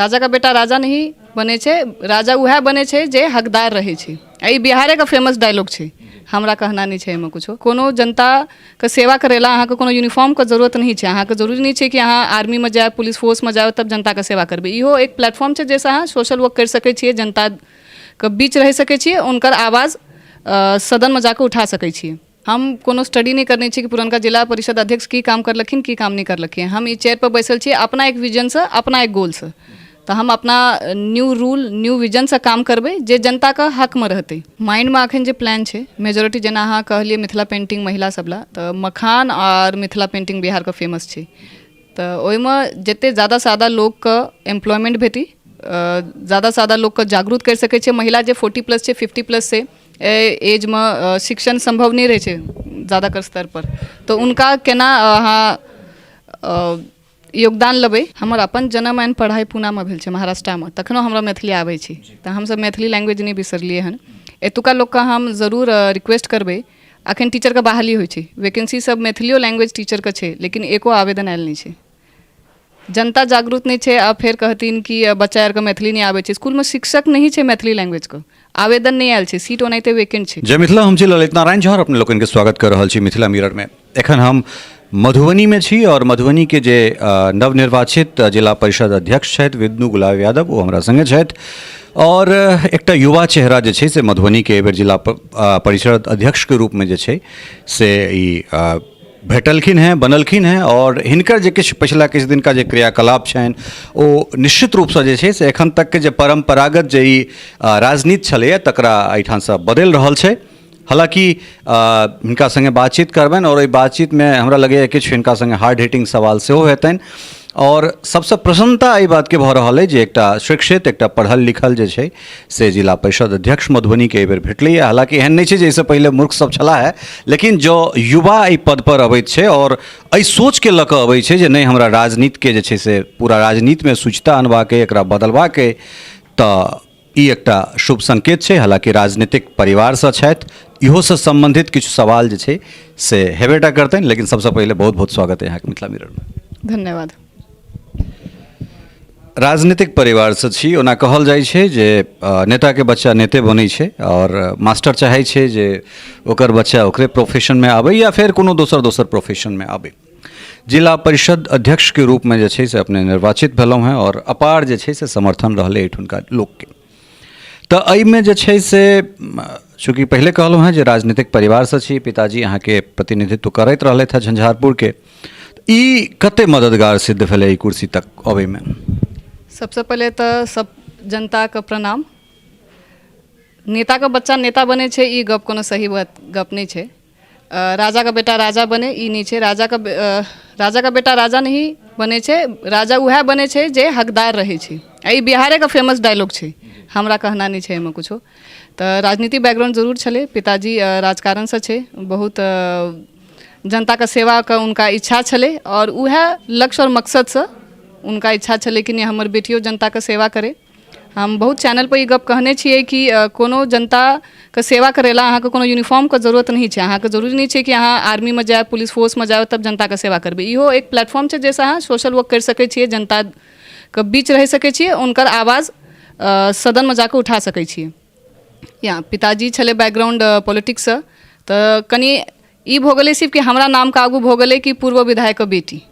राजाके बेटा राजा नहि बनै छै, राजा उएह बनै छै जे हकदार रहै छै। आ ई बिहारेके फेमस डायलॉग छै, हमरा कहना नहि छै एहिमे किछो। कोनो जनताके सेवा करै लए अहाँके कोनो यूनिफॉर्मके जरूरत नहि छै। अहाँके जरूरी नहि छै कि अहाँ आर्मीमे जायब, पुलिस फोर्समे जायब, तब जनताके सेवा करबै। इहो एक प्लेटफॉर्म छै जाहिसँ अहाँ सोशल वर्क करि सकै छियै, जनताके बीच रहि सकै छियै, हुनकर आवाज सदनमे जाकऽ उठा सकै छियै। हम कोनो स्टडी नहि करने छी कि पुरनका जिला परिषद अध्यक्ष की काम करलखिन, की काम नहि करलखिन। हम ई चेयरपर बैसल छी अपना एक विजनसँ, अपना एक गोलसँ। तऽ हम अपना न्यू रूल, न्यू विजनसँ काम करबै जे जनताके हकमे रहतै। माइंडमे एखन जे प्लान छै, मेजोरिटी जेना अहाँ कहलियै मिथिला पेन्टिंग महिला सब लए, तऽ मखान आओर मिथिला पेन्टिंग बिहारके फेमस छै। तऽ ओहिमे जतेक जादासँ जादा लोकके एम्प्लॉयमेन्ट भेटी, जादासँ जादा लोकके जागरूक करि सकै छै। महिला जे 40 प्लस छै, 50 प्लस छै, एहि एजमे शिक्षण सम्भव नहि रहै छै जादाकर स्तरपर, तऽ हुनका केना अहाँ योगदान लेबै। हमर अपन जन्म एंड पढ़ाइ पूनामे भेल छै, महाराष्ट्रामे। तखनो हमरा मैथिली आबै छै, तऽ हमसभ मैथिली लैंग्वेज नहि बिसरलियै हन। एतुका लोकके हम जरूर रिक्वेस्ट करबै। अखन टीचरके बहाली होइ छै, वैकेन्सी सब मैथिलियो लैंग्वेज टीचरके छै, लेकिन एको आवेदन आयल नहि छै। जनता जागरूक नहि छै। आ फेर कहथिन कि बच्चा आरके मैथिली नहि आबै छै। स्कूलमे शिक्षक नहि छै मैथिली लैंग्वेजके, आवेदन नहि आयल छै, सीट ओनाहिते वैकेंट छै। जय मिथिला, हम छी ललित नारायण झा और अपने लोकनि के स्वागत कर रहल छी मिथिला मिरर में। एखन हम मधुबनी में छी और मधुबनी के जे नवनिर्वाचित जिला परिषद अध्यक्ष छथि विष्णु गुलाब यादव, ओ हमरा संगे छथि। और एकटा युवा चेहरा जे छै से मधुबनी के एहिबेर जिला परिषद अध्यक्ष के रूप में जे छै से ई भेटलखिन हेँ, बनलखिन हेँ। आओर हिनकर जे किछु पछिला किछु दिनका जे क्रियाकलाप छनि, ओ निश्चित रूपसँ जे छै से एखन तकके जे परम्परागत जे ई राजनीति छलैए, तकरा एहिठामसँ बदलि रहल छै। हालाँकि हिनका सङ्गे बातचीत करबनि आओर ओहि बातचीतमे हमरा लगैए किछु हिनका सङ्गे हार्ड हिटिंग सवाल सेहो हेतनि। आओर सबसँ प्रसन्नता एहि बातके भऽ रहल अइ जे एकटा शिक्षित, एकटा पढ़ल लिखल जे छै से जिला परिषद अध्यक्ष मधुबनीके एहिबेर भेटलैए। हालाँकि एहन नहि छै जे एहिसँ पहिले मूर्ख सब छलाह हे, लेकिन जँ युवा एहि पदपर अबैत छै आओर एहि सोचके लऽ कऽ अबै छै जे नहि, हमरा राजनीतिके जे छै से पूरा राजनीतिमे शुचिता अनबाक अइ, एकरा बदलबाक अइ, तऽ ई एकटा शुभ संकेत छै। हालाँकि राजनीतिक परिवारसँ छथि, इहोसँ सम्बन्धित किछु सवाल जे छै से हेबे टा करतनि। लेकिन सबसँ पहिले बहुत बहुत स्वागत है अहाँके मिथिला मिररमे। धन्यवाद। राजनीतिक परिवारसँ छी। ओना कहल जाइ छै जे नेताके बच्चा नेते बनै छै आओर मास्टर चाहै छै जे ओकर बच्चा ओकरे प्रोफेशनमे आबै या फेर कोनो दोसर दोसर प्रोफेशनमे आबै। जिला परिषद अध्यक्षके रूपमे जे छै से अपने निर्वाचित भेलहुँ हेँ आओर अपार जे छै से समर्थन रहलै एहिठुनका लोकके। तऽ एहिमे जे छै से चूँकि पहिले कहलहुँ हेँ जे राजनीतिक परिवारसँ छी, पिताजी अहाँके प्रतिनिधित्व करैत रहलथि हेँ झंझारपुरके, ई कते मददगार सिद्ध भेलै ई कुर्सी तक अबैमे? सबसँ पहिले तऽ सब जनताके प्रणाम। नेताके बच्चा नेता बनै छै, ई गप कोनो सही बात गप नहि छै। राजाके बेटा राजा बनै, ई नहि छै। राजाके बेटा राजा नहि बनै छै, राजा उएह बनै छै जे हकदार रहै छै। आ ई बिहारेके फेमस डायलॉग छै, हमरा कहना नहि छै एहिमे किछो। तऽ राजनीति बैकग्राउंड जरूर छलै। पिताजी राजकारणसँ छै। बहुत जनताके सेवाके हुनका इच्छा छलै आओर उएह लक्ष्य आओर मकसदसँ हुनका इच्छा छलै कि नहि, हमर बेटियो जनताके सेवा करै। हम बहुत चैनलपर ई गप कहने छियै कि कोनो जनताके सेवा करै लए अहाँके कोनो यूनिफॉर्मके जरूरत नहि छै। अहाँके जरूरी नहि छै कि अहाँ आर्मीमे जायब, पुलिस फोर्समे जायब, तब जनताके सेवा करबै। इहो एक प्लेटफॉर्म छै जाहिसँ अहाँ सोशल वर्क करि सकै छियै, जनताके बीच रहि सकै छियै, हुनकर आवाज सदनमे जाकऽ उठा सकै छियै। या पिताजी छलै बैकग्राउंड पॉलिटिक्ससँ, तऽ कनि ई भऽ गेलै सिर्फ कि हमरा नामके आगू भऽ गेलै कि पूर्व विधायकके बेटी।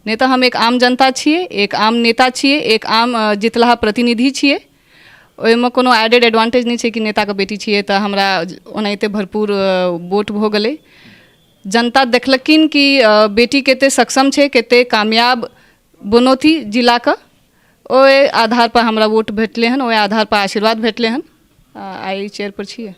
नहि तऽ हम एक आम जनता छियै, एक आम नेता छियै, एक आम जितलाहा प्रतिनिधि छियै। ओहिमे कोनो एडेड एडवांटेज नहि छै कि नेताके बेटी छियै तऽ हमरा ओनाहिते भरपूर वोट भऽ गेलै। जनता देखलखिन कि बेटी कतेक सक्षम छै, कतेक कामयाब बनौती जिलाके। ओहि आधारपर हमरा वोट भेटलै हन, ओहि आधारपर आशीर्वाद भेटलै हन, आइ चेयरपर छियै।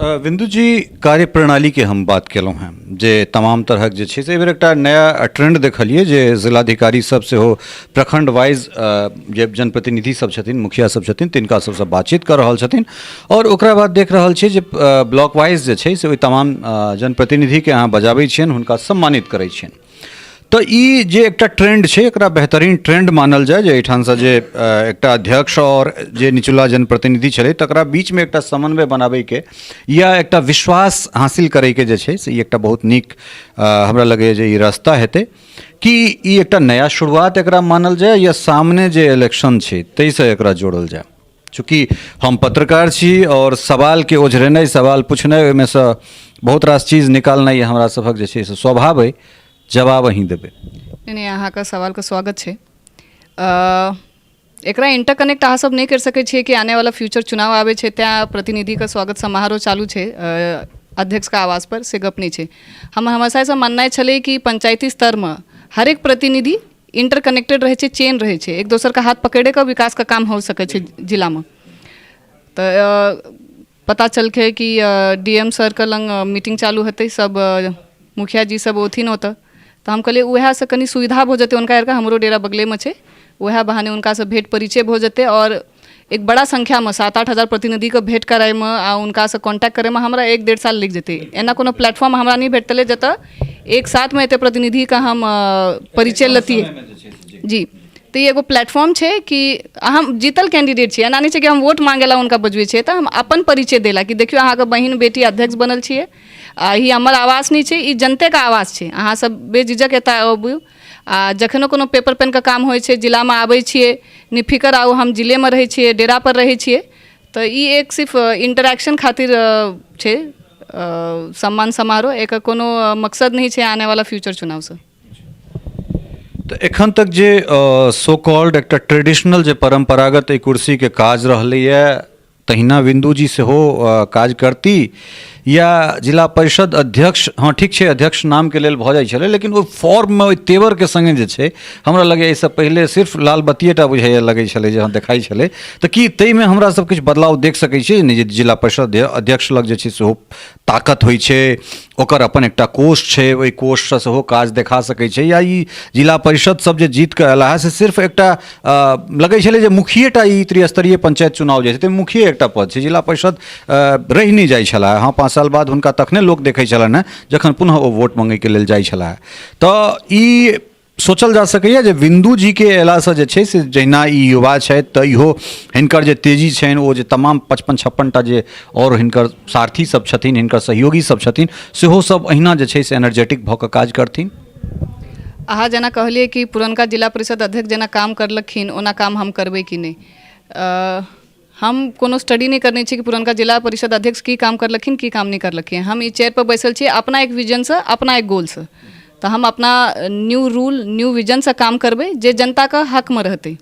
बिन्दु जी, कार्य प्रणालीके हम बात केलहुँ हेँ जे तमाम तरहक जे छै से एहिबेर एकटा नया ट्रेंड देखलियै जे जिलाधिकारी सब सेहो प्रखंड वाइज जे जनप्रतिनिधि सब छथिन, मुखिया सब छथिन, तिनका सबसँ बातचीत कऽ रहल छथिन। आओर ओकरा बाद देख रहल छियै जे ब्लॉक वाइज जे छै से ओहि तमाम जनप्रतिनिधिके अहाँ बजाबै छियनि, हुनका सम्मानित करै छियनि। तऽ ई जे एकटा ट्रेंड छै, एकरा बेहतरीन ट्रेंड मानल जाय जे एहिठामसँ जे एकटा अध्यक्ष आओर जे निचला जनप्रतिनिधि छलै, तकरा बीचमे एकटा समन्वय बनाबैके या एकटा विश्वास हासिल करैके जे छै से ई एकटा बहुत नीक हमरा लगैए जे ई रास्ता हेतै। की ई एकटा नया शुरुआत एकरा मानल जाय या सामने जे इलेक्शन छै ताहिसँ एकरा जोड़ल जाय? चूँकि हम पत्रकार छी आओर सवालके ओझरेनाइ, सवाल पुछनाइ, ओहिमेसँ बहुत रास चीज निकालनाइ हमरा सभक जे छै से स्वभाव अइ। जवाब अहीं देबै। नहि नहि, अहाँके सवालके स्वागत छै। एकरा इंटरकनेक्ट अहाँ सब नहि करि सकै छियै कि आने वाला फ्यूचर चुनाव आबै छै तैँ प्रतिनिधिके स्वागत समारोह चालू छै अध्यक्षके आवास पर, से गप नहि छै। हम हमेशासँ माननाइ छलै कि पंचायती स्तरमे हरेक प्रतिनिधि इंटरकनेक्टेड रहै छै, चेन रहै छै, एक दोसरके हाथ पकड़ि कऽ विकासके काम हो सकै छै जिलामे। तऽ पता चलकै कि डी एम सरके लग मीटिंग चालू हेतै, सब मुखिया जी सब औथिन ओतऽ, तऽ हम कहलियै उएहसँ कनि सुविधा भऽ जेतै हुनका आरके, हमरो डेरा बगलेमे छै, उएह बहाने हुनकासँ भेँट परिचय भऽ जेतै आओर एक बड़ा संख्यामे 7-8 हजार प्रतिनिधिके भेँट करैमे आ हुनकासँ कॉन्टैक्ट करैमे हमरा 1-1.5 साल लागि जेतै। एना कोनो प्लेटफॉर्म हमरा नहि भेटलै जतऽ एक साथमे एते प्रतिनिधिके हम परिचय लैतियै जी। तऽ ई एगो प्लेटफॉर्म छै कि हम जीतल कैंडिडेट छियै, एना नहि छै कि हम वोट मांगे ला हुनका बजबै छियै, तऽ हम अपन परिचय देला कि देखियौ अहाँके बहिन बेटी अध्यक्ष बनल छियै आ ई हमर आवास नहि छै, ई जनतेके आवास छै, अहाँ सब बेझिझक एतऽ अबू आ जखनो कोनो पेपर पेनके काम होइ छै जिलामे आबै छियै, निफिकर आउ, हम जिलेमे रहै छियै, डेरापर रहै छियै। तऽ ई एक सिर्फ इंटरेक्शन खातिर छै सम्मान समारोह, एकर कोनो मकसद नहि छै आने वाला फ्यूचर चुनावसँ। तऽ एखन तक जे सो कॉल्ड एकटा ट्रेडिशनल जे परम्परागत एहि कुर्सीके काज रहलैए तहिना बिन्दुजी सेहो काज करती या जिला परिषद अध्यक्ष? हँ, ठीक छै, अध्यक्ष नामके लेल भऽ जाइ छलै, लेकिन ओहि फॉर्ममे ओहि तेवरके सङ्गे जे छै हमरा लगैए एहिसँ पहिले सिर्फ लाल बत्तिएटा बुझाइए लगै छलै जे हँ देखाइ छलै। तऽ की ताहिमे हमरा सब किछु बदलाव देख सकै छियै नहि जे जिला परिषद अध्यक्ष लग जे छै सेहो ताकत होइ छै, ओकर अपन एकटा कोष छै, ओहि कोषसँ सेहो काज देखा सकै छै, या ई जिला परिषद सब जे जीत कऽ अयला है से सिर्फ एकटा लगै छलै जे मुखिएटा ई त्रिस्तरीय पंचायत चुनाव जे छै ताहिमे मुखिए एकटा पद छै, जिला परिषद रहि नहि जाइ छलाह। हँ, 5 साल बाद हुनका तखने लोक देखै छलनि हेँ जखन पुनः ओ वोट मङ्गैके लेल जाइ छलाह। तऽ ई सोचल जा सकैए जे बिन्दु जीके अयलासँ जे छै से जहिना ई युवा छथि तऽ इहो हिनकर जे तेजी छनि, ओ जे तमाम 55-56टा जे आओर हिनकर सारथी सब छथिन, हिनकर सहयोगी सब छथिन, सेहो सब अहिना जे छै से एनर्जेटिक भऽ कऽ काज करथिन। अहाँ जेना कहलियै कि पुरनका जिला परिषद अध्यक्ष जेना काम करलखिन ओना काम हम करबै कि नहि, हम कोनो स्टडी नहि करने छी कि पुरनका जिला परिषद अध्यक्ष की काम करलखिन की काम नहि करलखिन। हम ई चेयरपर बैसल छी अपना एक विजनसँ, अपना एक गोलसँ, तऽ हम अपना न्यू रूल न्यू विजनसँ काम करबै जे जनताके हकमे रहतै।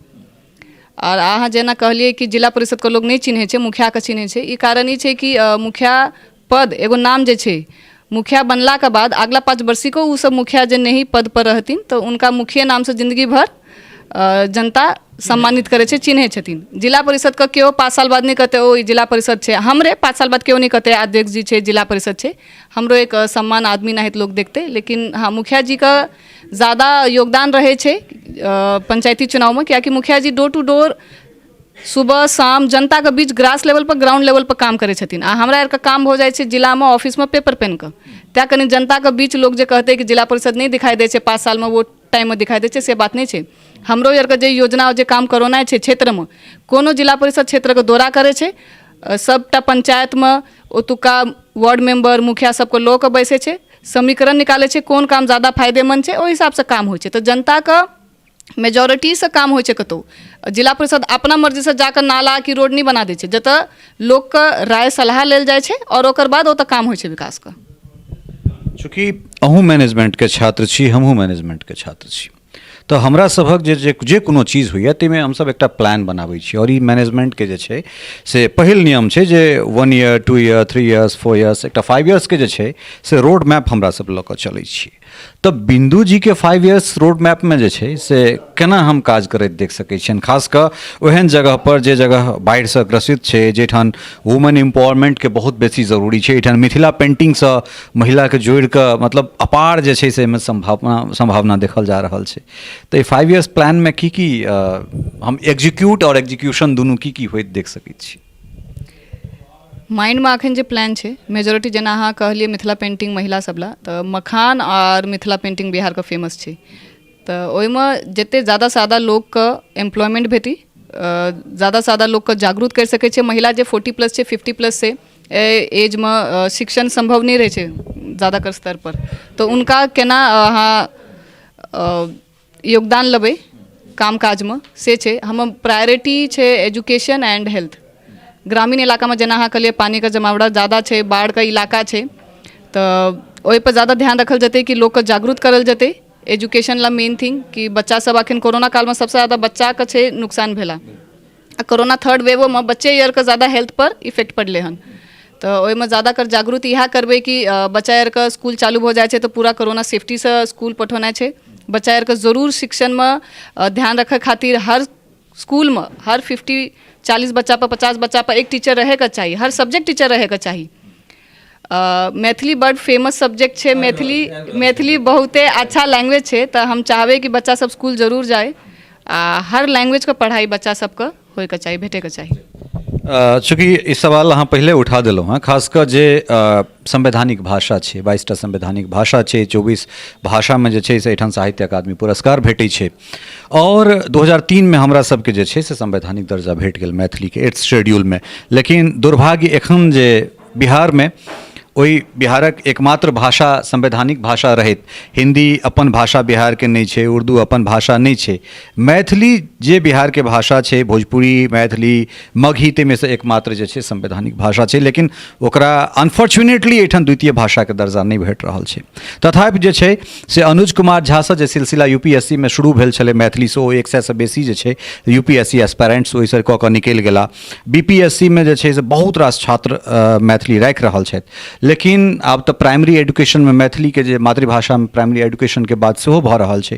आओर अहाँ जेना कहलियै कि जिला परिषदके लोक नहि चिन्है छै, मुखियाके चिन्है छै, ई कारण ई छै कि मुखिया पद एगो नाम जे छै, मुखिया बनलाके बाद अगला 5 वर्षिको ओ सब मुखिया जे नहि पदपर रहथिन तऽ हुनका मुखिये नामसँ जिन्दगी भरि जनता सम्मानित करै छै, चिन्है छथिन। जिला परिषदके केओ 5 साल बाद नहि कहतै ओ ई जिला परिषद छै, हमरे 5 साल बाद केओ नहि कहतै अध्यक्ष जी छै जिला परिषद छै, हमरो एक सम्मान आदमी नाहित लोक देखतै। लेकिन हँ, मुखिया जीके ज्यादा योगदान रहै छै पंचायती चुनावमे, कियाकि मुखिया जी डोर टू डोर सुबह शाम जनताके बीच ग्रास लेवलपर ग्राउंड लेवलपर काम करै छथिन आ हमरा आरके काम भऽ जाइ छै जिलामे ऑफिसमे पेपर पेनके। तैँ कनि जनताके बीच लोक जे कहतै कि जिला परिषद नहि दिखाइ दै छै 5 सालमे, वो टाइममे दिखाइ दै छै, से बात नहि छै। हमरो आरके जे योजना जे काम करौनाइ छै क्षेत्रमे, कोनो जिला परिषद क्षेत्रके दौरा करै छै, सबटा पंचायतमे ओतुका वार्ड मेम्बर मुखिया सबके लऽ कऽ बैसै छै, समीकरण निकालै छै कोन काम ज्यादा फायदेमन्द छै, ओहि हिसाबसँ काम होइ छै। तऽ जनताके मेजोरिटीसँ काम होइ छै। कतहु जिला परिषद अपना मर्जीसँ जाकऽ नाला कि रोड नहि बना दै छै, जतऽ लोकके राय सलाह लेल जाइ छै आओर ओकर बाद ओतऽ काम होइ छै विकासके। चूँकि अहूँ मैनेजमेंटके छात्र छी, हमहूँ मैनेजमेंटके छात्र छी, तऽ हमरा सभक जे जे जे कोनो चीज होइए ताहिमे हमसभ एकटा प्लान बनाबै छी आओर ई मैनेजमेंटके जे छै से पहिल नियम छै जे 1 ईयर 2 ईयर 3 इयर्स 4 इयर्स एकटा 5 इयर्सके जे छै से रोड मैप हमरा सब लऽ कऽ चलै छी। तऽ बिन्दु जीके 5 इयर्स रोड मैपमे जे छै से केना हम काज करैत देख सकै छियनि, खास कऽ ओहन जगहपर जे जगह बाढ़िसँ ग्रसित छै, जाहिठाम वुमेन एम्पावरमेन्टके बहुत बेसी जरूरी छै, एहिठाम मिथिला पेन्टिंगसँ महिलाके जोड़ि कऽ मतलब अपार जे छै से एहिमे सम्भावना देखल जा रहल छै। तऽ एहि 5 इयर्स प्लानमे की की हम एक्जीक्यूट आओर एक्जीक्यूशन दुनू की की होइत देख सकै छी? माइंडमे एखन जे प्लान छै मेजोरिटी जेना अहाँ कहलियै मिथिला पेन्टिंग महिला सब लए, तऽ मखान आओर मिथिला पेन्टिंग बिहारके फेमस छै, तऽ ओहिमे जतेक ज्यादासँ ज्यादा लोकके एम्प्लॉयमेन्ट भेटी, ज्यादासँ ज्यादा लोकके जागरूक करि सकै छै। महिला जे 40 प्लस छै, 50 प्लस छै, एहि एजमे शिक्षण सम्भव नहि रहै छै ज्यादाकर स्तरपर, तऽ हुनका केना अहाँ योगदान लेबै काम काजमे से छै। हमर प्रायोरिटी छै एजुकेशन एंड हेल्थ। ग्रामीण इलाकामे जेना अहाँ कहलियै पानिके जमावड़ा ज्यादा छै, बाढ़िके इलाका छै, तऽ ओहिपर ज्यादा ध्यान रखल जेतै कि लोकके जागरूक करल जेतै। एजुकेशन लए मेन थिंग कि बच्चासभ अखन कोरोना कालमे सभसँ ज्यादा बच्चाके छै नुकसान भेला, आ कोरोना थर्ड वेवोमे बच्चे आरके ज्यादा हेल्थपर इफेक्ट पड़लै हन। तऽ ओहिमे ज्यादातर जागरूक इएह करबै कि बच्चा आरके इसकुल चालू भऽ जाइ छै तऽ पूरा कोरोना सेफ्टीसँ इसकुल पठौनाइ छै। बच्चा आरके जरूर शिक्षणमे ध्यान रखै खातिर हर इसकुलमे हर 50-40 बच्चापर, 50 बच्चापर एक टीचर रहैके चाही, हर सब्जेक्ट टीचर रहैके चाही। मैथिली बड्ड फेमस सब्जेक्ट छै, मैथिली मैथिली बहुते अच्छा लैंग्वेज छै, तऽ हम चाहबै कि बच्चा सब इसकुल जरूर जाय आ हर लैंग्वेजके पढ़ाइ बच्चा सबके होइके चाही, भेटैके चाही। चूँकि ई सवाल अहाँ पहिले उठा देलहुँ हेँ, खास कऽ जे संवैधानिक भाषा छै, 22टा संवैधानिक भाषा छै, 24 भाषामे जे छै से एहिठाम साहित्य अकादमी पुरस्कार भेटै छै, आओर 2003मे हमरा सबके जे छै से संवैधानिक दर्जा भेट गेल मैथिलीके एट्थ शेड्यूलमे। लेकिन दुर्भाग्य एखन जे बिहारमे ओहि बिहारक एकमात्र भाषा संवैधानिक भाषा रहैत हिन्दी अपन भाषा बिहारके नहि छै, उर्दू अपन भाषा नहि छै, मैथिली जे बिहारके भाषा छै, भोजपुरी, मैथिली, मगही, ताहिमे से एकमात्र जे छै संवैधानिक भाषा छै, लेकिन ओकरा अनफॉर्चुनेटली एहिठाम द्वितीय भाषाके दर्जा नहि भेट रहल छै। तथापि जे छै से अनुज कुमार झासँ जे सिलसिला यू पी एस सी मे शुरू भेल छलै मैथिलीसँ, ओ 100सँ बेसी जे छै U P S C aspirants ओहिसँ कऽ कऽ निकलि गेला। बी पी एस सी मे जे छै से बहुत रास छात्र मैथिली राखि रहल छथि, लेकिन आब तऽ प्राइमरी एजुकेशनमे मैथिलीके जे मातृभाषामे प्राइमरी एजुकेशनके बात सेहो भऽ रहल छै।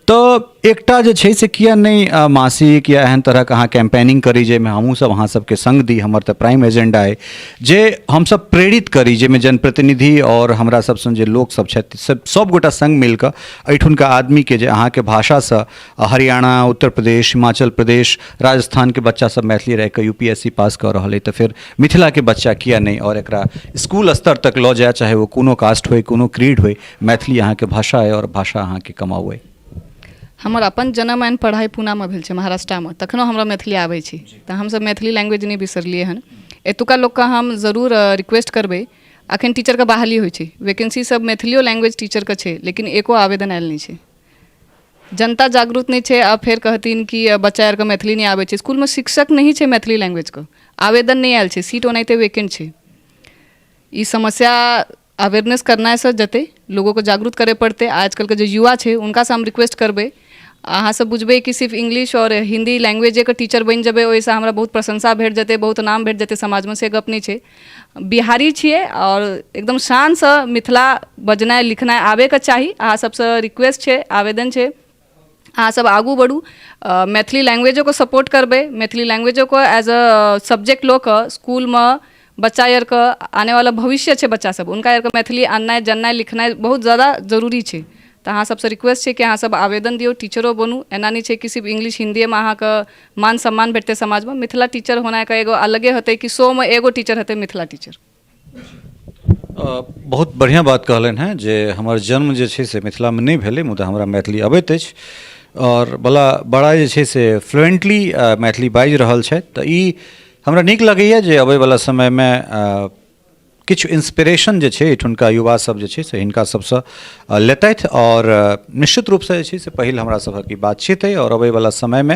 तऽ एकटा जे छै से किए नहि मासिक या एहन तरहक अहाँ कैम्पेनिंग करी जाहिमे हमहूँसभ अहाँ सबके सङ्ग दी। हमर तऽ प्राइम एजेंडा अइ जे हमसभ प्रेरित करी, जाहिमे जनप्रतिनिधि आओर हमरा सब सन जे लोकसभ छथि सब सभगोटा सङ्ग मिलकऽ एहिठुनका आदमीके जे अहाँके भाषासँ हरियाणा, उत्तर प्रदेश, हिमाचल प्रदेश, राजस्थानके बच्चासभ मैथिली राखिकऽ यू पी एस सी पास कऽ रहल अइ, तऽ फेर मिथिलाके बच्चा किए नहि? आओर एकरा इसकुल स्तर तक लऽ जाए, चाहे ओ कोनो कास्ट होइ, कोनो क्रीड होइ, मैथिली अहाँके भाषा अइ आओर भाषा अहाँके कमाउ अइ। हमर अपन जन्म एंड पढ़ाइ पूनामे भेल छै, महाराष्ट्रामे, तखनो हमरा मैथिली आबै छै, तऽ हमसभ मैथिली लैंग्वेज नहि बिसरलियै हन। एतुका लोकके हम जरूर रिक्वेस्ट करबै, अखन टीचरके बहाली होइ छै, वैकेंसी सब मैथिलियो लैंग्वेज टीचरके छै, लेकिन एको आवेदन आयल नहि छै। जनता जागरूक नहि छै। आ फेर कहथिन कि बच्चा आरके मैथिली नहि आबै छै। इसकुलमे शिक्षक नहि छै मैथिली लैंग्वेजके, आवेदन नहि आयल छै, सीट ओनाहिते वैकेंट छै। ई समस्या अवेयरनेस करनाइसँ जेतै, लोगोके जागरूक करय पड़तै। आजकलके जे युवा छै हुनकासँ हम रिक्वेस्ट करबै, अहाँसभ बुझबै कि सिर्फ इंग्लिश आओर हिन्दी लैंग्वेजेके टीचर बनि जेबै, ओहिसँ हमरा बहुत प्रशंसा भेट जेतै, बहुत नाम भेट जेतै समाजमे, से गप नहि छै। बिहारी छियै आओर एकदम शानसँ मिथिला बजनाइ लिखनाइ आबैके चाही। अहाँ सभसँ रिक्वेस्ट छै, आवेदन छै, अहाँसभ आगू बढ़ू, मैथिली लैंग्वेजोके सपोर्ट करबै, मैथिली लैंग्वेजोके एज अ सब्जेक्ट लऽ कऽ इसकुलमे बच्चा आरके, आनेवाला भविष्य छै बच्चासभ, हुनका आरके मैथिली आननाइ, जाननाइ, लिखनाइ बहुत ज्यादा जरूरी छै। तऽ अहाँ सभसँ रिक्वेस्ट छै कि अहाँसभ आवेदन दियौ, टीचरो बनू। एना नहि छै कि सिर्फ इंग्लिश हिन्दीएमे अहाँके मान सम्मान भेटतै समाजमे। मिथिला टीचर होनाइके एगो अलगे हेतै कि 100मे एगो टीचर हेतै मिथिला टीचर। बहुत बढ़िआँ बात कहलनि हेँ जे हमर जन्म जे छै से मिथिलामे नहि भेलै, मुदा हमरा मैथिली अबैत अछि आओर बला बड़ा जे छै से फ्लुएंटली मैथिली बाजि रहल छथि। तऽ ई हमरा नीक लगैए जे अबैवला समयमे किछु इन्सपिरेशन जे छै एहिठुनका युवा सब जे छै से हिनका सबसँ लेतथि, आओर निश्चित रूपसँ जे छै से पहिल हमरा सभक ई बातचीत अइ, आओर अबैवला समयमे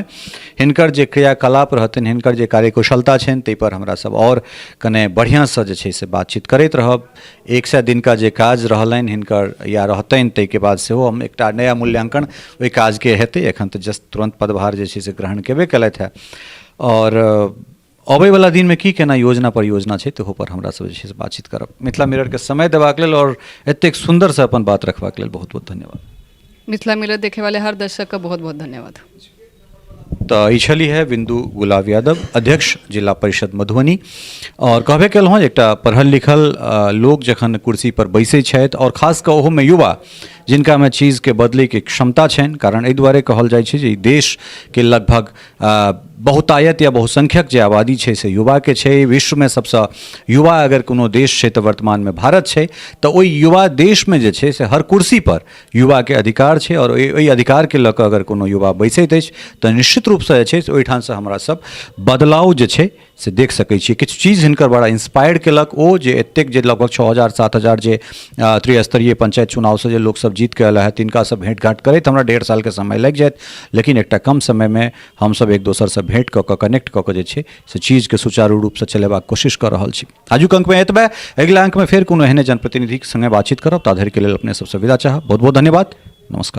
हिनकर जे क्रियाकलाप रहतनि, हिनकर जे कार्यकुशलता छनि, ताहिपर हमरा सब आओर कने बढ़िआँसँ जे छै से बातचीत करैत रहब। 100 दिनका जे काज रहलनि हिनकर या रहतनि, ताहिके बाद सेहो हम एकटा नया मूल्याङ्कन ओहि काजके हेतै। एखन तऽ जस्ट तुरन्त पदभार जे छै से ग्रहण केबे केलथि हेँ, आओर अबैवला दिनमे की केना योजना परियोजना छै तहूपर हमरा सब जे छै से बातचीत करब। मिथिला मिररके समय देबाक लेल आओर एतेक सुन्दरसँ अपन बात रखबाक लेल बहुत बहुत धन्यवाद। मिथिला मिरर देखेवाले हर दर्शकके बहुत बहुत धन्यवाद। तऽ ई छली है बिन्दु गुलाब यादव, अध्यक्ष जिला परिषद मधुबनी। आओर कहबे केलहुँ एकटा पढ़ल लिखल लोक जखन कुर्सी पर बैसै छथि, आओर खास कऽ ओहोमे युवा जिनकामे चीजके बदलैके क्षमता छनि, कारण एहि दुआरे कहल जाइ छै जे ई देशके लगभग बहुतायत या बहुसंख्यक जे आबादी छै से युवाके छै। विश्वमे सबसँ युवा अगर कोनो देश छै तऽ वर्तमानमे भारत छै। तऽ ओहि युवा देशमे जे छै से हर कुर्सीपर युवाके अधिकार छै, आओर ओहि अधिकारके लऽ कऽ अगर कोनो युवा बैसैत अछि तऽ निश्चित रूपसँ जे छै से ओहिठामसँ हमरा सब बदलाव जे छै से देख सकै छियै। किछु चीज हिनकर बड़ा इंस्पायर केलक, ओ जे एतेक जे लगभग 6000 7000 जे त्रिस्तरीय पंचायत चुनावसँ जे लोकसभ जीत कऽ एला हे तिनकासँ भेँट घाँट करैत हमरा 1.5 सालके समय लागि जायत, लेकिन एकटा कम समयमे हमसभ एक दोसरसँ भेँट कऽ कऽ कनेक्ट कऽ कऽ जे छै से चीजके सुचारू रूपसँ चलेबाक कोशिश कऽ रहल छी। आजुक अंकमे एतबे, अगिला अंकमे फेर कोनो एहने जनप्रतिनिधिके सङ्गे बातचीत करब। ता धरिके लेल अपने सबसँ विदा चाहब। बहुत बहुत धन्यवाद, नमस्कार।